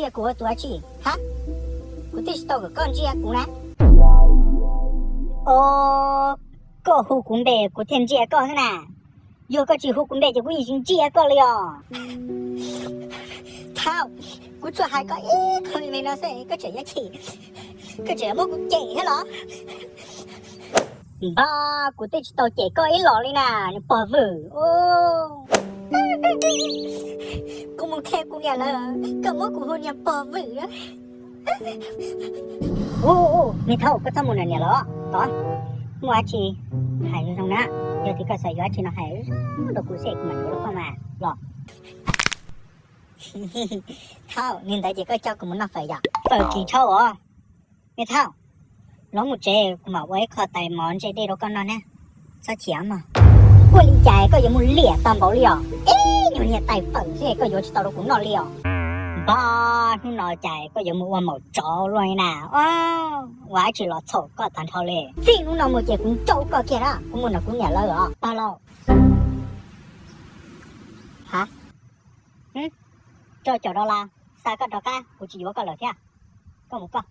Ntsia kuv ua tus dab tsi? Ha, kuv twb tsis tau kom koj ntsia kuv na. Os, koj hu kuv npe kuv thiaj ntsia koj xwb na. Yog koj tsis hu kuv npe ces kuv yeej tsis ntsia koj li os. Thaum kuv tsuas hais koj ib qho me me no xwb koj tseem yuav chim, koj tseem muab kuv cem thiab los? Npag, kuv twb tsis tau cem koj ib los li na, niag pog vwm. Kuv mus qhia kuv niam lawv, koj muab kuv hu niag pog vwm. Ub, niag thaub, koj txhob mus nram niam lawv tod, muaj dab tsi hais zoo zoo na. Yog tias koj xav yuav dab tsi no hais rau kuv xwb kuv mam yuav rau koj mas los. Thaub, li ntawd ces koj coj kuv mus noj fawm yom? Fawm kim tshauj os. Niag thaub, los mus tsev kuv mam ua ib qho tais mov ntse dej rau koj noj na. Txhob chim mog. Ua li cas koj yuav mus liam tag npaum li os? Ib nyuag niag tais fawm xwb koj yuav tsis tau rau kuv noj li os. Npag, hnub no cas koj yuav mus ua maum tsov luaj li na. Ua dab tsi los txhaum koj tag nrho li. Txij hnub no mus ces kuv nrauj koj kiag na, kuv mus nrog kuv niam lawv os pog laus. Ha, rau caum dollar, xa koj rov qab, kuv tsis yuav koj lawm thiab. Koj mus koj.